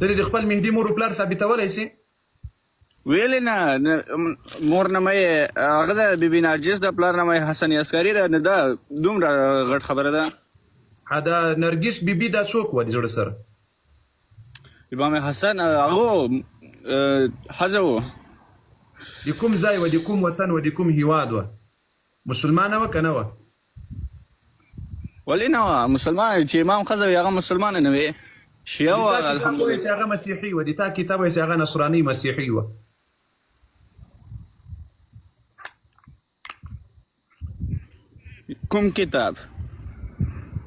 ته د خپل مهدي مور او پلار ثابتولای سي؟ ویلې نه مور نامه یې هغه ده بي بي نرجس ده، پلار نامه یې حسن عسکري ده، نو دا دومره غټ خبره ده. ها دا نرګس بي بي دا څوک وه د زړه سره؟ امام حسن هغه ښځه وو. د کوم ځای وه، د کوم وطن وه، د کوم هیواد وه؟ مسلمانه وه که نه وه؟ ولې نه وه مسلمان چې امام ښځه وي هغه مسلمانه نه وي شیعه د وه تا کتاب وایي الحمدلله چې هغه مسیحي وه، د تا کتاب وایي چې هغه نصراني مسیحي وه. کوم کتاب؟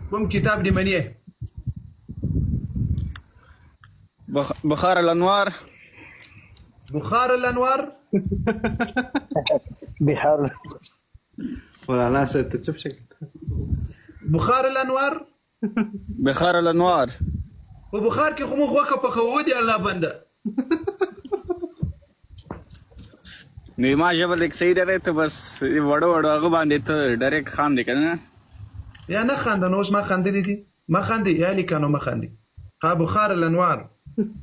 کوم کتاب دې منې؟ بخار الانوار. بخار الانوار؟ بحار مولانا صاحب ته چپ شه. بخار الانوار؟ بخار الانوار. په بخار کې خو موږ غوښه پخوو دی الله بنده. نو ما ژبه لږ صحیح ده ته بس وړو وړو هغه باندې ته ډایرکټ خاندې که نه؟ یا نه خانده نو اوس ما خاندلې دي، ما خاندې یا لیکه نو ما خاندې. ها بخار الانوار،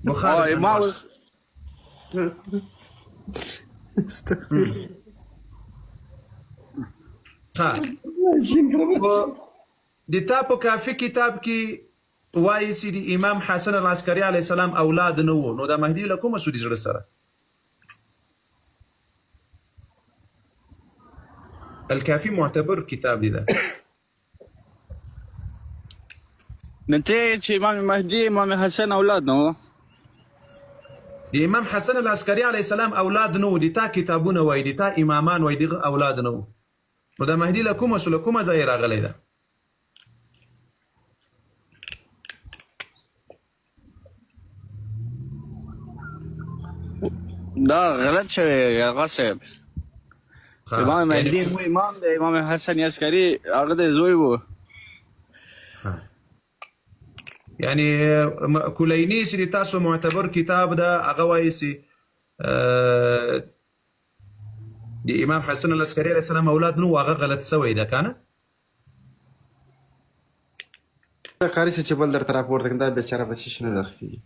بخار ما الانوار. اوس ها د تا په کافي کتاب کې وایي چې د امام حسن العسکري علیه السلام اولاد نه وو، نو دا مهدي له کومه سو د زړه سره؟ الکافي معتبر کتاب دی دا. نو ته چې امام مهدي امام حسن اولاد نه وو؟ د امام حسن العسکري علیه السلام اولاد نه وو، د تا کتابونه وایي، د تا امامان وایي، دغه اولاد نه وو، نو دا مهدي له کومه سو، له کومه ځایه راغلی ده؟ دا غلط شوی هغه صاحب. امام مهدي مو امام دی، امام حسن عسکري هغه د زوی وو. یعنی کلینی چې تاسو معتبر کتاب ده هغه وایي چې د امام حسن العسکري علیه السلام اولاد نو هغه غلط سوی ده کنه؟ قاري صاحب چې بل درته راپورته کړم دا بیچاره بچی شي نه درخېږي.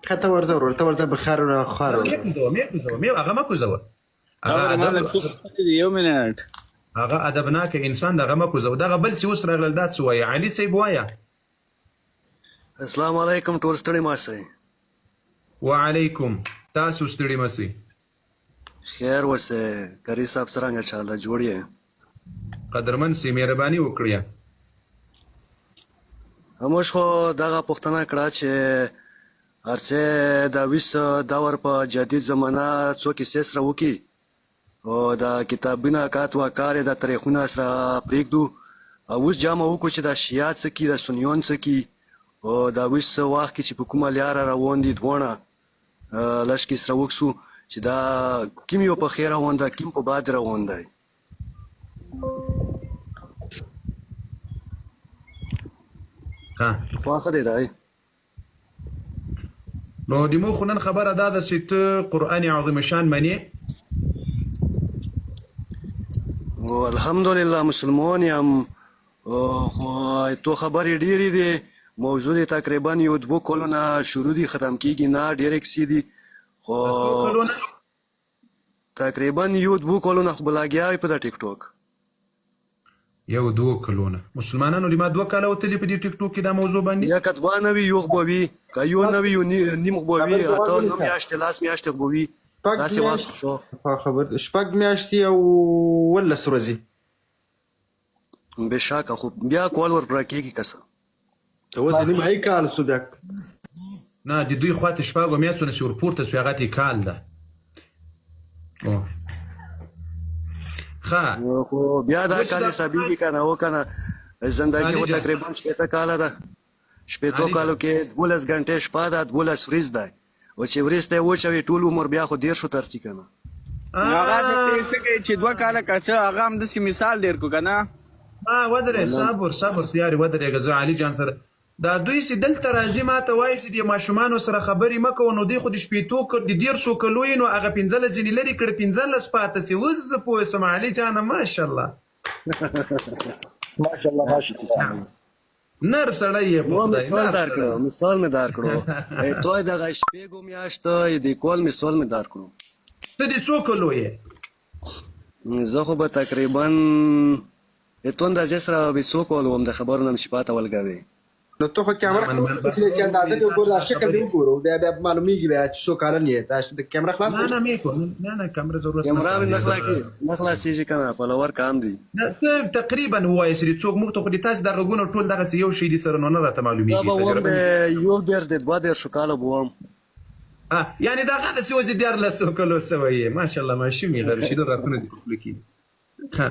ښه ته ورځه ورور، ته ورځه بخار وروره خوار مې کوزوه، مې کوزوه، مې هغه مه کوزوه. هغه ادب یو منټ، هغه ادبناک انسان دغه مه کوزوه. دغه بل چې اوس راغلل دا څه وایي؟ علي صاحب وایه. اسلام علیکم، ټول ستړي مه شئ. وعلیکم، تاسو ستړي مه شئ. خیر اوسې قاري صاحب، څرنګه چال ده، جوړ یې؟ قدرمن سي، مهرباني وکړئ. موږ خو دغه پوښتنه کړه چې هرڅه د ویس دور په جدید زمانه څو کیسې سره وکړي او د کتابونه کات و کار د تاریخونه سره پرېږدو او اوس جمع وکړو چې د شیعه څه کي، د سنیون څه کي، او د ویس وخت کې چې په کومه لیاره روان دي دواړه لږ کې سره وکسو چې دا کیم یو په خیر روان ده، کیم په باد روان دی. ها خواخه دی دی. نو د مو خو نن خبره دا ده چې ته قرآن عظیم شان منې؟ او الحمدلله مسلمان یم، خو تو خبرې ډېرې دي، موضوع دې تقریبا یو دوه کلونه شروع دي ختم کیږي نه، ډېرې کیسې دي، خو تقریبا یو دوه کلونه خو به لګیا وي په دا ټیک ټاک. یو دوه کلونه مسلمانانو لما دوه کاله وتلي په دې ټیک ټاک کې دا موضوع باندې؟ یا که دوه نه وي یو خو به وي، که یو نه وي یو نیم خو به وي، اته نو میاشتې لاس میاشتې خو به وي، داسې وخت شو. خبر شپږ میاشتې او ولس ورځې. بېشکه، خو بیا کول ورپوره کېږي که څه؟ ته اوس نیمایي کال سو بیا. نه د دوی خواته شپږو میاشتو نه چې ورپورته سوې هغه ته کال ده. ښه خو بیا دا کال حسابېږي که نه؟ و که نه زندګي خو تقریبا 60 کاله ده، شپېتو کالو کې 12 ګنټې شپه ده، 12 ورځ ده، او چې ورځ ته یې وچوي ټول عمر بیا خو دېرشو ته رسي که نه؟ هغه څه کوي چې دوه کاله که څه هغه هم داسې مثال ډېر کړو که نه؟ ها ودرې، صبر صبر تیارې ودرېږه. زه علي جان سره دا دوی چې دلته راځي ما ته وایي چې د ماشومانو سره خبرې مه کوه، نو دوی خو د شپېتو د دېرشو کلو یې، نو هغه 15 ځینې لرې کړې، 15 پاتې سي. اوس زه پوه شوم علي جانه، ماشاءالله ماشاءالله ماشاءالله. نر سړی یې په مو خدای، مثال نر درکړو، سړی. مثال مې درکړو. ته دغه شپږو میاشتو د کول مثال مې درکړو. ته د څو کلو یې؟ زه خو به تقریبا ته اندازې سره به څو کال وم، د خبرو نه مې چې پاته ولګوې. نو ته خو کیمره من خلاص من کړه چې چې اندازه دې وګوره، دا شکل دې وګورو، بیا بیا معلومیږي بیا چې څو کالن یې. دا د کیمره خلاص نه کړه. نه مې کو نه نه، کمره ضرورت کیمره نشته. مې نه خلاصېږي، نه خلاصېږي که نه، پلور کام دي. نه، ته تقریبا ووایه چې څوک موږ ته خو د تاسو دا غږونه ټول دغسې یو شی دي سره، نو نه راته دا معلومیږي. به وم تجربه د مې 31 د 32 کالو به وم. یعنی دا داسې اوس د 13 کلو سوی یې، ماشاءالله ماشوم یې، د رشیدو غاښونه دې په خوله کې دي. ښه.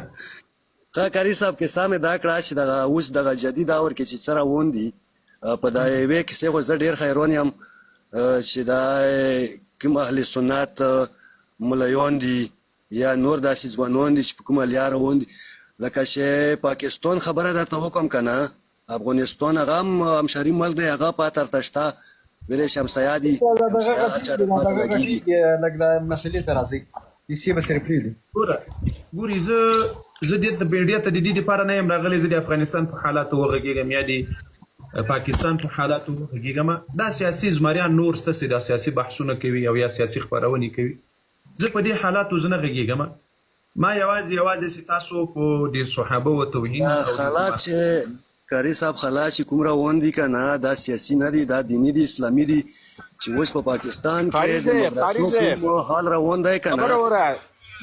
ښه قاري صاحب، کیسه مې دا کړه چې دغه اوس دغه جدید اور کې چې څه روان دي، په دا یوې کیسې خو زه ډېر حیران یم چې دا کوم اهل سنت ملایان دي یا نور داسې ځوانان دي چې په کومه لار روان دي. لکه چې پاکستان خبره درته وکړم که نه، افغانستان هغه هم همشهري ملک دی، هغه پاته ورته شته، ویلی شي همسایه دي، دا دغه همسایه هر چا غټیږي ته دا پاته دغه لګېږي. غټیږي، لږ دا مسلې ته راځي، کیسې به سره پرېږدو. ګوره ګوري، زه زه دې ته بیډیا ته د دې لپاره نه یم راغلی زه د افغانستان په حالاتو وغږېږم یا د پاکستان په حالاتو وغږېږم. دا سیاسي زمریان نور څه چې دا سیاسي بحثونه کوي او یا سیاسي خپرونې کوي، زه په دې حالاتو زه نه غږېږم. ما یوازې یوازې چې تاسو په د صحابه و توهین دا او د خلا چې قاري صاحب، خلا چې کوم روان دي که نه، دا سیاسي نه دي، دا دیني دي، اسلامي دي. چې اوس په پاکستان قاری کې د صاحب، قاری مدرسو صاحب، کوم حال روان دی که خبره نه، وره.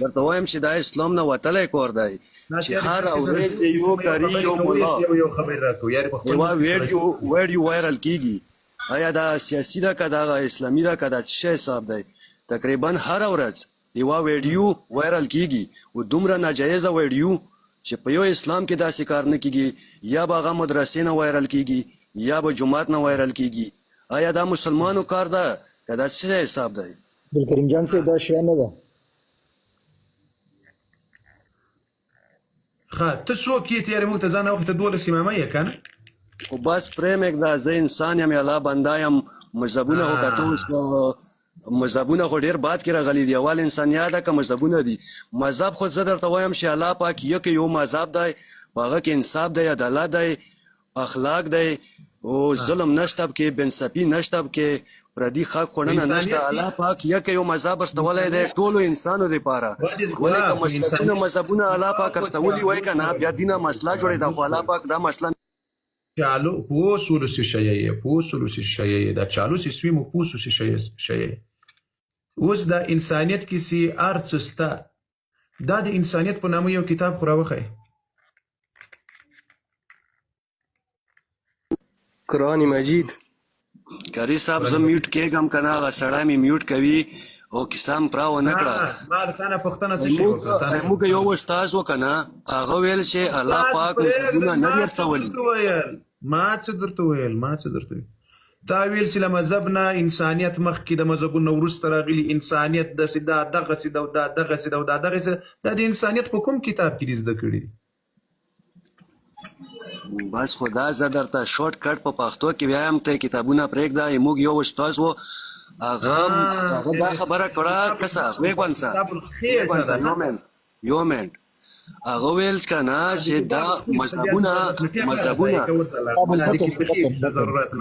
درته وایم چې دا اسلام نه وتلی کار دی دا چې چې هر مخکې سره ورځ د یو یو قاري خبرې یو کولی ملا شي او یو خبرې راکوي، یاري په خپل یوه منځ کې سره ویډیو وایرل کیږي. آیا دا سیاسي ده که دا اسلامي ده که دا څه شی حساب دی؟ تقریبا هره ورځ یوه ویډیو وایرل کیږي، او دومره ناجایزه ویډیو چې په یو اسلام کې داسې کار نه کیږي. یا به هغه مدرسې نه وایرل کیږي یا به جومات نه وایرل کیږي. آیا دا مسلمانو کار ده که دا څه شی حساب دی؟ عبدالکریم جان صاحب، دا شیعه نه ده. ښه، ته څوک یې؟ ته یاري موږ ته ځان وخت ته 12 امامه یې که نه؟ خو بس پرې مې ږده، زه انسان یم، الله بنده یم. مذهبونه خو که ته اوس مذهبونه خو ډېر بعد کې راغلي دي. اول انسانیت ده که مذهبونه دي؟ مذهب خو زه درته وایم چې الله پاک یو کې یو مذهب دی، په هغه کې انصاف دی، عدالت دی، اخلاق دی، او ظلم نشته پکې، بنصفي نشته پکې، پردي حق خوړنه نشته. انسانیت دي. الله پاک یو یو مذهب استولی دی ټولو انسانو دپاره. ولې که مسلکونه مذهبونه الله پاک استولي وای که نه، بیا دینه مسله جوړېده، خو الله پاک دا مسله چالو پوه سولو څه شی یې، پوه سولو څه شی یې، دا چالو څه سوي مو پوه سو څه شی یې. اوس دا انسانیت کې سي هر څه سته، دا د انسانیت په نامه یو کتاب خو راوښیه. قرآن مجید. قاري صاحب، زه میوټ کېږم که نه، هغه سړی مې میوټ کوي او کیسه هم پرا ونه کړه. ما د تا نه پوښتنه څه شی وکړه؟ تا نه موږ یو استاد و که نه، هغه ویل چې الله استاد پاک پرېږده، مذهبونه نه ما دي څه استولي. درته ویل، ما څه درته ویل، ما څه درته ویل؟ تا ویل چې له مذهب نه انسانیت مخکې، د مذهبونو وروسته راغلي، انسانیت داسې دا دغسې ده او دا دغسې ده او دا دغسې ده. دا د انسانیت په کوم کتاب کې دي زده کړي دي؟ بس خو دا زه درته شارټ کټ په پښتو کې وایم، ته کتابونه پرېږده. موږ یو استاد و، هغه هغه دا خبره کړه کسه ویګونسه کتاب الخير ویګونسه، یو منټ یو منټ. هغه ویل که نه چې دا مذهبونه مذهبونه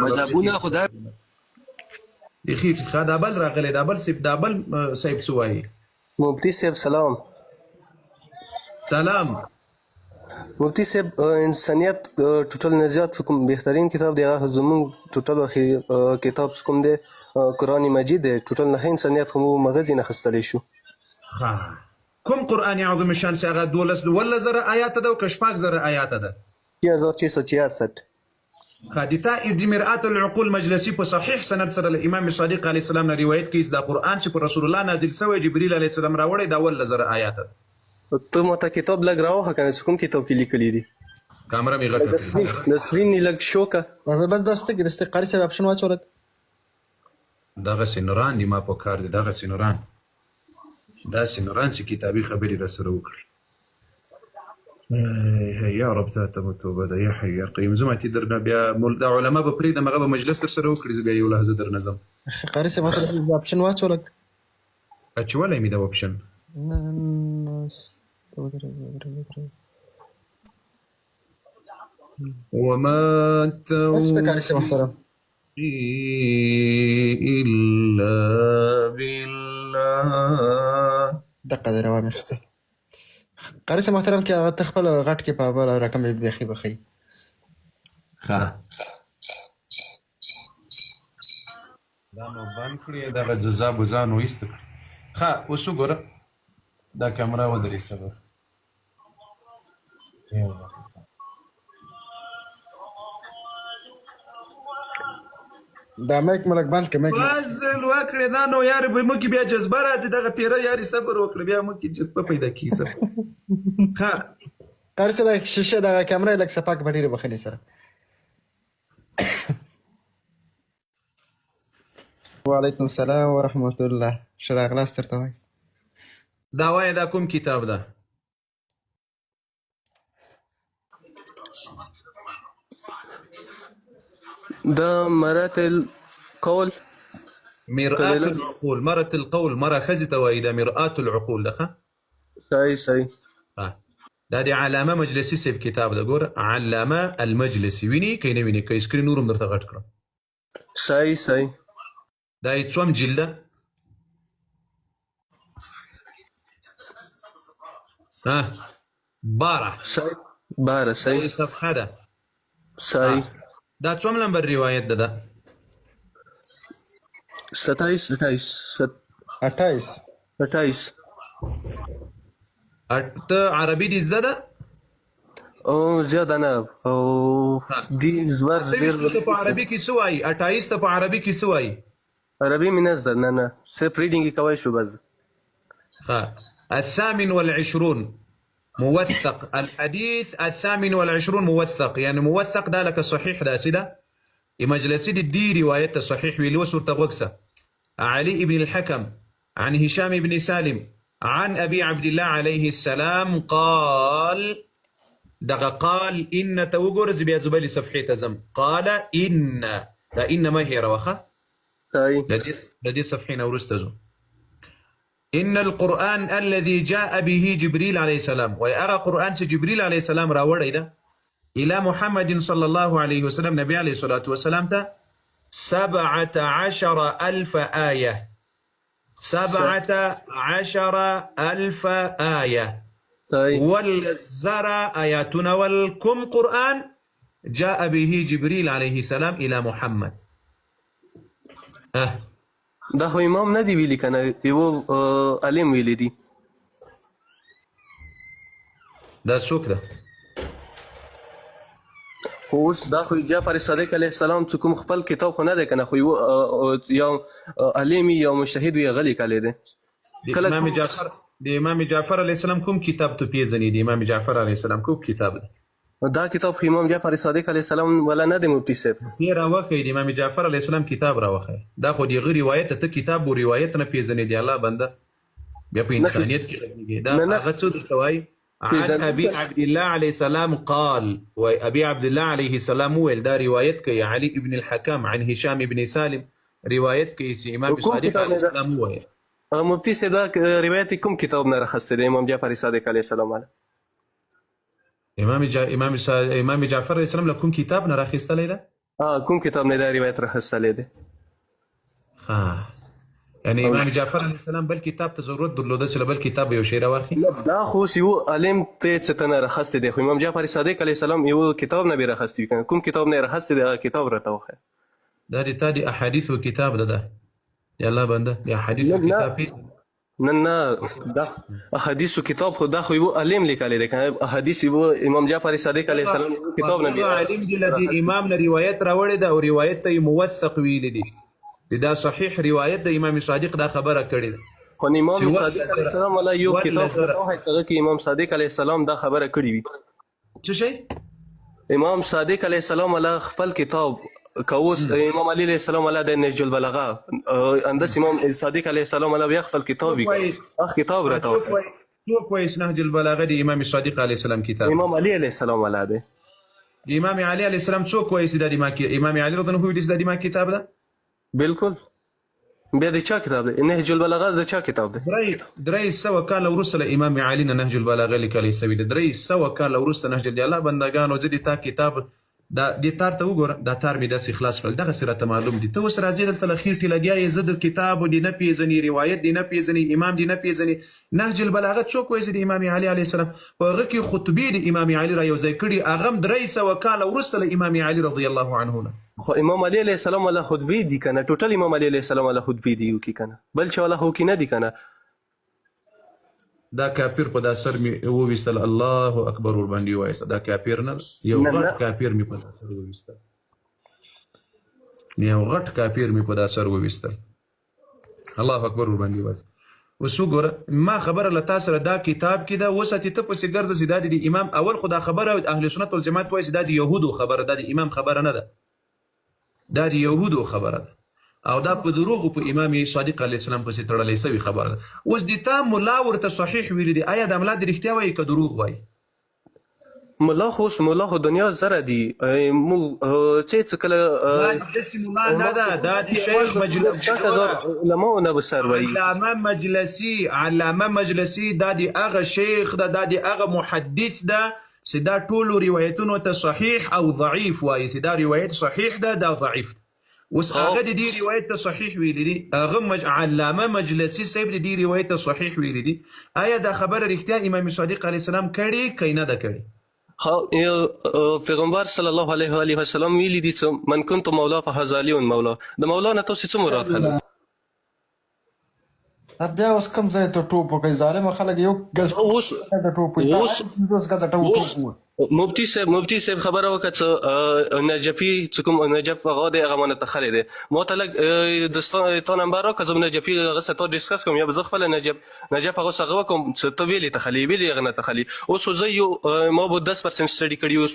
مذهبونه خدای بخیر. ښه، دا بل راغلی، دا بل صاحب، دا بل صاحب څه وایي؟ مفتی صاحب سلام. سلام. مفتی صاحب، انسانیت ټوټل نه زیات کوم بهترین کتاب دی، هغه زموږ ټوټل کتاب کوم دی؟ قرآن مجید دی. ټوټل نه انسانیت خو موږ مغزي نه خستلی شو. ښه، کوم قرآن عظیم شان چې هغه 12 12,000 آیاته ده او که 6000 آیاته ده؟ 6666. ښه، د تا د مرآت العقول مجلسي په صحیح سند سره له امام صادق علیه السلام نه روایت کوي چې دا قرآن چې پر رسول الله نازل سوی، جبرئیل علیه السلام راوړی، دا 12,000 آیاته ده. ته ماته کتاب لږ راوښه کنه چې کوم کتاب کې لیکلي دي. کامره مې غټه د سکرین کړې. د سکرین نه لږ شو که. بس دستګي دستګي قاري صاحب اپشن واچول. دغسې نوران دي ما په کار دي، دغسې نوران، داسې نوران چې کتابي خبرې را سره وکړي. یا رب تا ته مو توبه ده، یا حی یا قیوم. زه ماتي درنه بیا دا علما به پرېږدم، هغه به مجلس در سره وکړي، زه بیا یو لحظه درنه ځم. قاري صاحب ماته اپشن واچول. اچولی مې دا اپشن. نه نه، ودرېږه ودرېږه ودرېږه. وما نشته قاري صاحب محترم. توفيقي إلا بالله. دقه د روان اخیسته. قاري صاحب محترم، کې هغه ته خپل غټ کې په بل رقم یې بیخي بخی. ښه، دا نو بند کړې، دغه جزا بوزان وایست کړې. ښه، اوس وګوره، دا کمره ودرې، صبر یو دقیقه. دا میک ملک بند کې میک. فضل وکړې، دا نو یار به موږ کې بیا جذبه راځي. دغه پیره یاري، صبر وکړه، بیا موږ کې جذبه پیدا کیږي، صبر. ښه. قاري صاحب، دا شیشه، دغه کمره یې لږ صفا کړه په ډېرې بخښنې سره. وعلیکم السلام ورحمت الله، ښه راغلاست درته وایم. دا وایه، دا کوم کتاب ده؟ د مرات القول. مرآة کله العقول، مرة القول، مرة ښځې ته وایي. دا مرآة العقول ده. ښه. صحیح صحیح. ها، دا د علامه مجلسي صاحب کتاب ده. ګوره، علامه المجلسي ویني که نه ویني؟ که سکرین نور هم درته غټ کړم. صحیح صحیح. دا یې څوم جلد ده؟ ها، 12. صحیح، 12. دا صحیح. یې صفحه ده. صحیح. دا څوم لمبر روایت ده دا؟ 27، 28. 28. 28. ته عربي دې زده ده؟ او زیاده نه، او دی زور 28 ډیر. ته په عربي کې څه وایي؟ 28 ته په عربي کې څه وایي؟ عربي مې نه زده، نه نه، صرف ریډینګ یې کوای شو بس. ها، 28 موثق، الحديث 28 موثق، يعني موثق ده لك صحيح ده سيده مجلسي دي, دي رواية صحيح ویلو. سورة غوكسة، علي بن الحكم عن هشام بن سالم عن أبي عبد الله عليه السلام قال، دغه قال إن ته وګوره، زه بیا زبلې صفحې ته ځم. قال إن، دا إن ما هېره وخه. صحیح. د دې صفحې نه وروسته ځو. إن القرآن الذي جاء به جبريل عليه السلام، وای هغه قرآن چې جبريل عليه السلام راوړی ده، إلى محمد صلى الله عليه وسلم، نبي عليه الصلاة والسلام ته، 17,000 آية، 17,000 آية. صحیح. والزر آياتنا والكم قرآن جاء به جبريل عليه السلام إلى محمد. دا خو امام نه دی ویلي کنه، یو عالم ویلي دي. دا څوک ده؟ خو اوس دا خو جعفر صادق علیه السلام چې کوم خپل کتاب خو نه دی کنه، خو یو یو عالم یا مجتهد وی غلی کلی دی. د کله امام جعفر، د امام جعفر علیه السلام کوم کتاب ته پیژنې؟ د امام جعفر علیه السلام کوم کتاب دی؟ دا کتاب خو امام جعفر صادق علیه السلام ولا نه دی مفتي صاحب. دی راوښیي، د امام جعفر علیه السلام کتاب راوښیي. دا خو د هغه روایت ته کتاب و روایت نه پیژنې، دی الله بنده، بیا په انسانیت کې غږیږي. دا نه، نه. هغه څه درته وایي؟ عن پیژندل. ابي عبد الله عليه السلام قال، وای ابي عبد الله عليه السلام ویل. دا روایت کوي علي ابن الحكم عن هشام ابن سالم، روایت کوي چې امام کوم صادق کتاب عليه نه ده؟ السلام وویل. مفتي صاحب، دا روایت کوم کتاب نه راخستی دی امام جعفر صادق علیه السلام ولا؟ امام جعفر علیه السلام له کوم کتاب نه راخیستلی ده؟ کوم کتاب نه دا روایت راخستلی دی؟ ها، یعنی امام جعفر علیه السلام بل کتاب ته ضرورت درلوده چې له بل کتاب یو شی راواخلي؟ نه، دا خو اوس یو عالم ته څه ته نه راخستی دی، خو امام جعفر صادق علیه السلام یو کتاب نه به راخستی وي کنه. کوم کتاب نه راخستی دی، هغه کتاب راته وښیه. دا د تا د احادیثو کتاب ده. ده د الله بنده، د احادیثو نه، نه. کتاب پیژنې؟ نه نه، دا احادیثو کتاب خو دا خو یو عالم لیکلی دی کنه. احادیث یو امام جعفر صادق علیه السلام یو کتاب نه هغه بیا عالم دی له دې امام نه روایت راوړی ده او روایت ته یې موثق ویلی دی. دا صحیح روایت د امام صادق دا خبره کړې ده. خو امام چې ول صادق علیه السلام ولا یو ول کتاب زره. راته وښیه چې هغه کې امام صادق علیه السلام دا خبره کړې وي. څه شی؟ امام صادق علیه السلام ولا خپل کتاب که اوس امام علی علیه السلام ولا د نهج البلاغه اندس، امام صادق علیه السلام ولا بیا خپل کتاب وي وایي؟ هغه کتاب راته څوک وښیه. وایي؟ څوک وایي چې نهج البلاغه د امام صادق علیه السلام کتاب؟ امام علی علیه السلام ولا دی. د امام علي علیه السلام څوک وایي چې دا د ما امام علي رضی الله عنه ویلي چې دا د ما کتاب ده؟ بالکل. بیا د چا کتاب دی؟ نهج البلاغه د چا کتاب دی؟ 300 کاله وروسته له امام علي نه نهج البلاغه لیکلی سوی دی. 300 کاله وروسته نهج دی. الله بندګانو، زه دې تا کتاب دا دې تار ته وګوره، دا تار مې داسې خلاص کړل، دغسې راته معلوم دي. ته اوس راځې دلته له خېټې لګیا یې، زه د کتاب دې نه پېژني، روایت دې نه پېژني، امام دې نه پېژني. نهج البلاغه څوک وایي چې د امام علي علیه السلام په هغه کې خطبې د امام علي را یو ځای کړي، هغه هم 300 کاله وروسته له امام علي رضی الله عنه نه. خو امام علي علیه السلام والا خطبې دي کنه، ټوټل امام علي علیه السلام والا خطبې دي یو کې کنه، بل چا والا خو کې نه دي کنه. دا کافر په دا سر می وویستل، الله اکبر ور باندې وایسته. دا کافر نه، یو نه غټ نه کافر می په دا سر وویستل، یو غټ کافر می په دا سر وویستل، الله اکبر ور باندې وایسته. اوس وګوره، ما خبره له تا سره دا کتاب کې ده، اوس ته پسې ګرځه چې دا د امام اول خو دا خبره اهل سنت والجماعت وایي چې دا د یهودو خبره ده، د امام خبره نه ده، دا د یهودو خبره ده، او دا په دروغو په امام صادق علیه السلام پسې تړلی سوی خبره ده. اوس د تا ملا ورته صحیح ویلي دي، آیا دا ملا د رښتیا وایي که دروغ وایي؟ ملا خو اوس ملا خو دنیا زره دي، موږ چې څه کله دا داسې ملا نه ده، دا د شیخ مجلس 60,000 علماو نه به سر وایي. علامه مجلسی، علامه مجلسی دا د هغه شیخ ده، دا د هغه محدث ده چې دا ټولو روایتونو ته صحیح او ضعیف وایي، چې دا روایت صحیح ده، دا ضعیف ده. اوس هغه د دې روایت ته صحیح ویلي دي، هغه علامه مجلسی صاحب د دې روایت ته صحیح ویلي دي. آیا دا خبره رښتیا امام صادق علیه السلام کړې که نه ده کړې؟ پیغمبر صلی الله علیه و آله وسلم ویلي دي چې من كنت مولا فهذا علي مولا. د مولا نه تاسو څه مراد خلک؟ دا بیا اوس کوم ځای ته ټوپ وکړي ظالم خلک، یو ګز اوس ته ټوپ وکړي، اوس 50 ګزه ټوپ اوس وکړي. مفتي صاحب خبره وکړه چې نجفي چې کوم نجف هغه دی، هغه مانه تخلې دی، ما ته لږ د تا نمبر راکړه، زه به نجفي هغه سره تا ډسکس کوم، یا به زه خپله نجف هغه سره وکړم چې ته ویلې تخلې، ویلې هغه نه تخلې. اوس خو زه یو ما به 10% سټډي کړي، اوس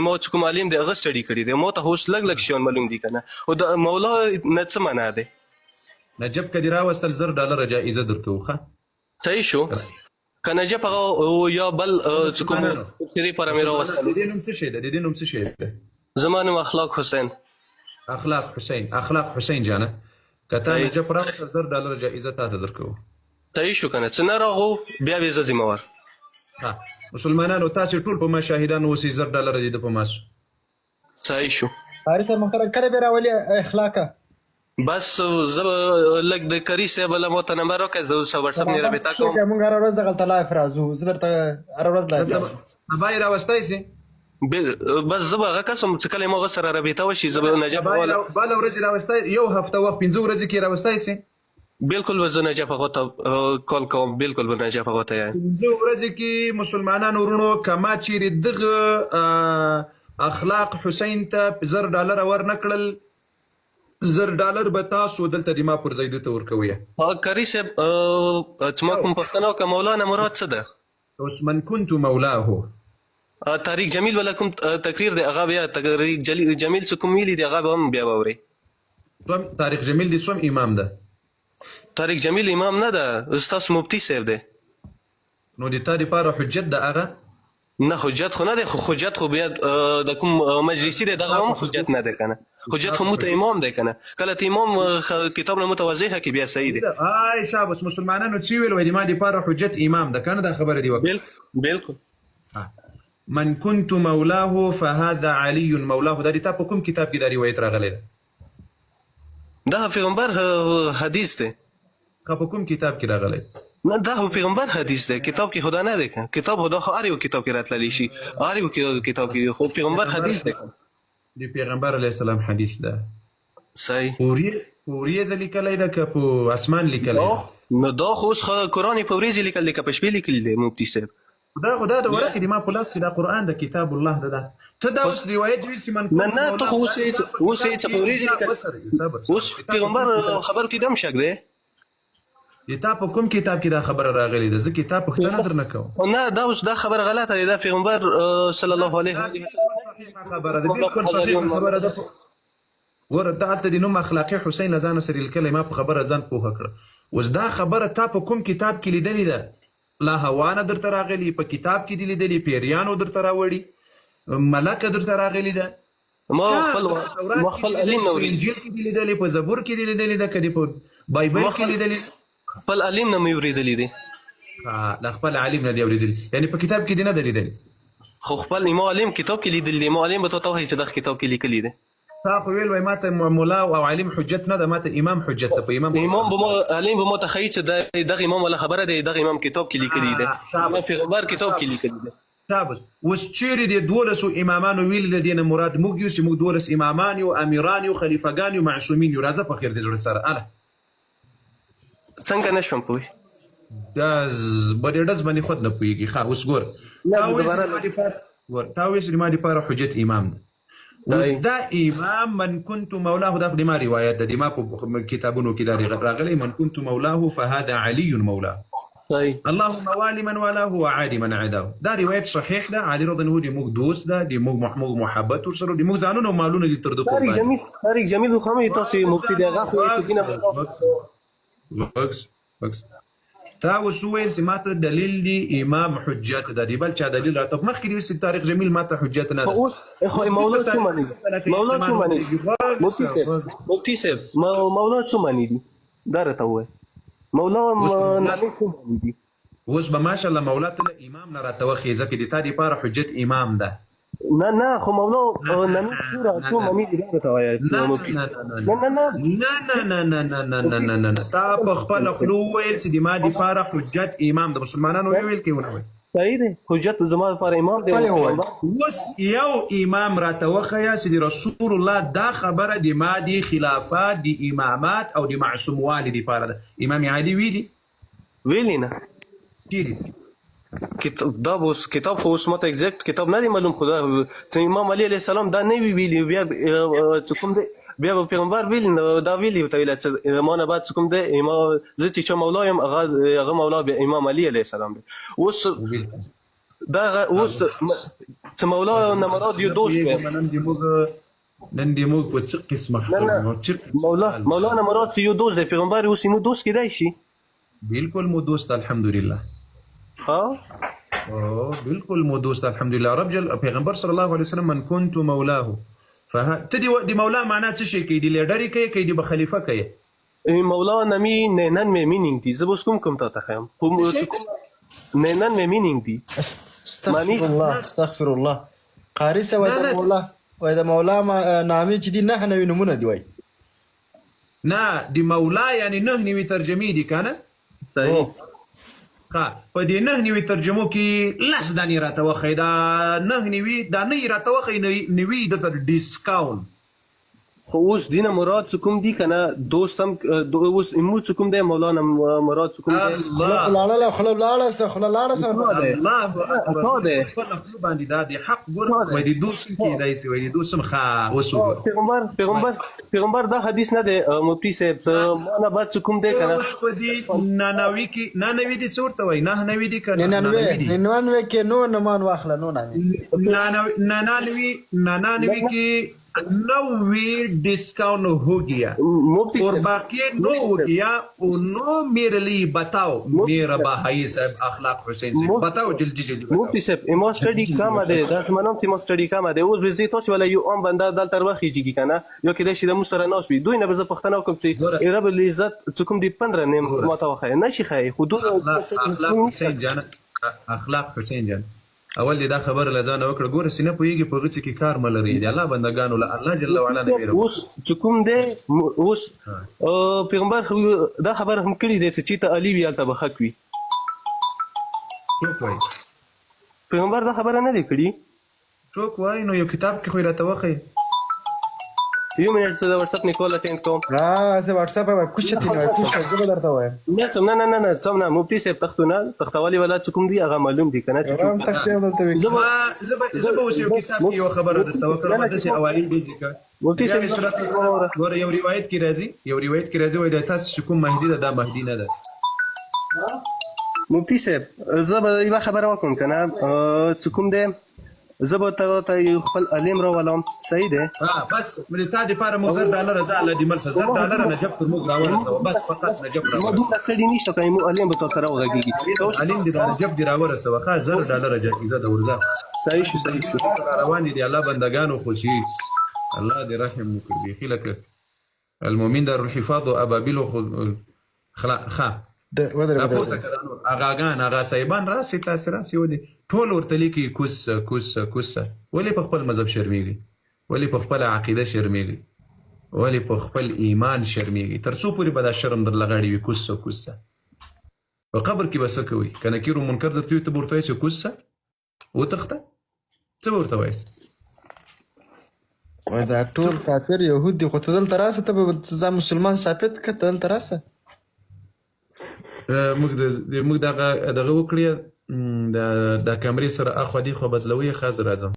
ما چې کوم عالم دی هغه سټډي کړي دی، ما ته اوس لږ لږ شیان معلوم دي که نه. خو د مولا نه څه معنا دی؟ نجف که دې راوستل $1000 جایزه درکوو. ښه صحیح شو که نجف هغه یا بل چې کوم تفسیري پر مې راوستل. د دې نوم څه شی ده؟ د دې نوم څه شی ده؟ زما نوم اخلاق حسین. اخلاق حسین، اخلاق حسین جانه، که تا نجف راوستل $1000 جایزه تا ته درکوو. صحیح شو که نه، څه نه راغو بیا به زه ذمه وار. ها مسلمانانو، تاسې ټول په ما شاهدان اوسئ، $1000 دې د په ما سو. صحیح شو. قاري صاحب محترم، کله به راولي اخلاقه؟ بس زه به لږ د قاري صاحب له ما ته نمبر راکړه، زه اوس واتساپ نه رابطه کوم. موږ هره ورځ دغلته live راځو، زه درته هره ورځ live راځم. سبا یې راوستی سي؟ بس زه به هغه کس وم چې کله ما هغه سره رابطه وشي، زه به نجف سبا یې بله ورځ یې راوستی، یو هفته وخت، 5 ورځې کې یې راوستی سي؟ بالکل به زه نجف هغه ته کال کوم، بالکل به نجف هغه ته یم. 5 ورځې کې مسلمانانو وروڼو، که ما چیرې دغه اخلاق حسین ته $1000 ورنه کړل، $1000 به تاسو دلته د ما پر ځای ده ته ورکوئ. قاري صاحب، چې ما کوم پوښتنه وکړه، مولانا مراد څه ده؟ اوس من كنت مولاه. طارق جمیل ولا کوم تقریر دی، هغه بیا طارق جمیل څه کوم ویلي دی، هغه به هم بیا واورئ. طارق جمیل د څوم امام ده؟ طارق جمیل امام نه ده، ستاسو مفتي صاحب دی. نو د تا دپاره حجت ده هغه؟ نه حجت خو نه دی، خو حجت خو بیا د کوم مجلسي دی، دغه هم حجت نه دی که نه. حجت خو مو ته امام دی که نه، کله ته امام کتاب نه متوضح کړي بیا صحیح دی. آی شاباس، مسلمانانو څه ویل؟ وایي د ما دپاره حجت امام ده که نه، دا خبره دې وکړه. بالکل. من كنت مولاه فهذا علي مولاه، دا د تا په کوم کتاب کې دا روایت راغلی ده؟ دا پیغمبر حدیث دی. که په کوم کتاب کې راغلی؟ نه دا خو پیغمبر حدیث دی، کتاب کې خدا نه دی، کتاب خدا خو هر یو کتاب کې راتللی شي، هر یو کتاب کې، خو پیغمبر حدیث دی. د پیغمبر علیه السلام حدیث ده. صحیح. پوریزه لیکلی ده که په اسمان لیکلی ده؟ نو دا خو اوس قرآن یې په ورېځې لیکل دی که په شپې لیکلی دی مفتي صاحب؟ دا خو دا د ورقې د ما په لاس کې دا قرآن ده، کتاب الله ده. دا ته دا اوس روایت ویل چې من نه نه، ته خو اوس یې اوس یې څه په ورېځې لیکل. اوس پیغمبر خبر کې دم شک دی. د تا په کوم کتاب کې دا خبره راغلې ده؟ زه کتاب پوښتنه درنه کوم. نه دا اوس دا خبره غلطه ده، دا پیغمبر صلی الله علیه وسلم صحیحه خبره ده، بالکل صحیحه خبره ده. ګوره ته هلته د نوم اخلاقي حسین له ځانه سره لیکلی، ما په خبره ځان پوهه کړه. اوس دا خبره تا په کوم کتاب کې لیدلې ده؟ لا هوا نه درته راغلي، په کتاب کې دې لیدلې، پیریانو درته راوړي، ملکه درته راغلي ده؟ ما چا خپل تورات ما کې خپل دي علیم لیدلې، نه په اورېدلي. انجیل کې دي لیدلې، په زبور کې دي لیدلې ده، که دې په بایبل ما کې خپل لیدلې؟ خپل علیم نه مې اورېدلي دي. ها، له خپل عالم نه دي اورېدلي، یعنې په کتاب کې دي نه ده لیدلې؟ خو خپل ما عالم کتاب کې لیدلي دي. ما عالم به تا ته وښيي چې دغه کتاب کې لیکلي دي. تا خو ویل وای ماته مولا او عالم حجت نه ده، ماته امام حجت ده، په امام امام به ما عالم به ما ته ښيي چې دغه امام ولا خبره ده، دغه امام کتاب کې لیکلي دي، شابه پیغمبر کتاب کې لیکلي دي. شابه اوس چیرې دې دولسو امامانو ویلي له دې نه مراد موږ یو چې موږ 12 امامان یو، امیران یو، خلیفهګان یو، معصومین یو؟ راځه په خیر دې زړه سره اله. څنګه نه شوم پوه؟ دا بډې ډز باندې خود نه پوهېږي. ښه اوس ګور، نه تا ویل دوباره چې ما دپاره ګور، تا ویل چې ما دپاره حجت امام ده. اوس دا امام من كنت مولاه، دا خو د ما روایت ده، د ما په کتابونو کې دا راغلی، من كنت مولاه فهذا علي مولاه. صحیح. اللهم والي من والاه وعادي من عاداه. دا روایت صحیح ده. علي رضی الله عنه د موږ دوست ده، د موږ محبت ورسره، د موږ ځانونه او مالونه دي تر ده طارق قربان. جمیل، طارق جمیل خو هم تاسو مفتي دی، هغه خو یې په دینه وکس وکس. تا اوس وویل چې ماته دلیل دی امام حجت ده، دی بل چا دلیل راته مخکې دی اوس طارق جمیل ماته حجت نه ده. اوس خو مولا څه معنی دي؟ مولا څه معنی دي؟ مفتي صاحب، مفتي صاحب، مولا څه معنی دي؟ دا راته ووایه، مولا نامې څه معنی دي؟ اوس به ماشاءالله مولا ته له امام نه راته وښیې، ځکه د تا دپاره حجت امام ده. نه نه، خو مولا نامې څه معنی دي؟ دا راته وایه. نه نه نه نه نه نه نه نه نه نه نه نه، تا په خپله خوله وویل چې د ما دپاره حجت امام ده. مسلمانانو ویل کې ونه ویل؟ صحیح دی، حجت زما لپاره امام دی. اوس یو امام راته وښیه چې د رسول الله دا خبره د ما د خلافت، د امامات او د معصوموالي دپاره ده. امام علي ویلي؟ ویلي نه. چیرې؟ دا اوس کتاب خو اوس ماته ایگزیکټ کتاب نه دی معلوم، خو دا چې امام علي علیه السلام دا نه وی ویلي، بیا چې کوم دی بیا به پیغمبر ویلي، دا ویلي ورته ویله چې ما نه بعد چې کوم دی امام، زه چې چا مولا یم هغه مولا بیا امام علي علیه السلام دی. اوس دا اوس چې مولا نه مراد یو دوست دی. نن دې موږ په څه قسمه مولا مولا نه مراد چې یو دوست دی، پیغمبر اوس مو دوست کېدای شي؟ بالکل مو دوست، الحمدلله. ها بالکل مو دوست، الحمدلله. رب جل پیغمبر صلی الله علیه وسلم من كنت مولاه فه ته د مولا معنا څه شي کوي؟ د لیډري کوي، کوي د به خلیفه کوي؟ مولا نمی نینن می مینینګ دي. زه به اوس کوم کوم تا ته ښیم، خو نینن می مینینګ دي. استغفر الله، استغفر الله. قاري صاحب وایي د مولا، وایي د مولا نامې چې دي 99 نومونه دي. وایي نه، د مولا یعنې 99 ترجمې دي که نه؟ صحیح. ښه، په دې 99 ترجمو کې 10 دانې راته وښیې، دا 99 دا نه یې راته وښیې، نوي درته ډسکاونټ. خو اوس دینه مراد څه کوم دی که نه؟ دوست هم اوس مو څه کوم دی مولانا مراد څه کوم دی؟ الله لاړه خوله لاړه سه، خوله لاړه سه. الله اکبر. تا دی. خپله خوله باندې دا دی حق ګوره، وایي د دوست هم کېدای سي، وایي د دوست هم. ښه اوس وګوره. پیغمبر پیغمبر پیغمبر دا حدیث نه دی مفتي صاحب، ما نه بعد څه کوم دی که نه؟ اوس په دې نانوي کې نانوي دي څه ورته وایي؟ 99 دي که نه؟ 99 99 کې نو نمان واخله، نو نامې نانوي 99 کې 90 डिस्काउंट हो गया और बाकी 9 हो गया और 9 मेरे लिए बताओ मेरा भाई साहब اخلاق حسین صاحب बताओ जल्दी जल्दी बताओ. مفتي صاحب ما سټډي کمه دی، دا زما نوم چې ما سټډي کمه دی. اوس به زه تاسو ولا یو عام بنده دلته وخیږي که نه، یا کېدای شي د موږ سره ناست وي، دوی نه به زه پوښتنه وکړم چې رب العزت څه کوم دی 15 نیم ما ته وښیه، نه شي ښیي. خو دوی اخلاق حسین جان، اخلاق حسین جان، اول دې دا خبره له ځانه وکړه. ګوره چې نه پوهېږي په غوڅې کې کار مه لرئ، د الله بندګانو له الله جل وعلا نه وېره. اوس چې کوم دی اوس پیغمبر دا خبره هم کړې دی چې چېرته علي وي هلته به حق وي. څوک وایي؟ پیغمبر دا خبره نه دی کړې. څوک وایي؟ نو یو کتاب کې خو یې راته وښیې. یو منټ، زه د واتساپ نه کال اټینډ کوم. ها زه واتساپ وایم، کوشه تی نه کوشه، زه به درته وایم. نه څم، نه نه نه نه څم نه. مفتي صاحب تختونه تختوالي ولا څه کوم دی هغه معلوم دی که نه؟ چې زه به اوس یو کتاب کې یوه خبره درته وکړم، داسې اوایل دي ذکر. مفتي صاحب ګوره یو روایت کې راځي، یو روایت کې راځي وایي دا تاسو چې کوم مهدي ده دا مهدي نه ده. مفتي صاحب زه به یوه خبره وکړم که نه، څه کوم دی زه به ته یو خپل عالم راولم، صحیح دی؟ بس د تا دپاره موږ $1000 زه الله دې مل شه، $1000 نجف تر موږ راورسوه، بس فقط نجف ما دومره ستړي نشته که مو عالم به تا سره وغږېږي. عالم دې دا نجف دې راورسوه، ښه $1000 جایزه ده ورځه. صحیح شو، صحیح شو. روان دي الله بندګانو خو چې الله دې رحم وکړي، بیخي لکه المؤمن دارالحفاظ او ابابیل خو خلا ښه ودرېږه. راپورته که دا نور اغاګان، اغا صاحبان راسي، تاسې راسي. ولې ټول ورته لیکي کوز سه، کوز سه، کوز سه؟ ولې په خپل مذهب شرمیږي؟ ولې په خپله عقیده شرمیږي؟ ولې په خپل ایمان شرمیږي؟ تر څو پورې به دا شرم در لغاړي وي؟ کوز سه، کوز سه. په قبر کې به څه کوي؟ که نکیر و منکر درته وي، ته به ورته وایې چې کوز سه، وتښته؟ څه به ورته وایې؟ وای دا ټول کافر یهود دي، خو ته دلته راسه، ته به ځان مسلمان ثابت کړه، ته دلته راسه. موږ د موږ دغه دغه وکړي، د د کمرې سره اخوا دی خو بدلوي. ښه، زه راځم.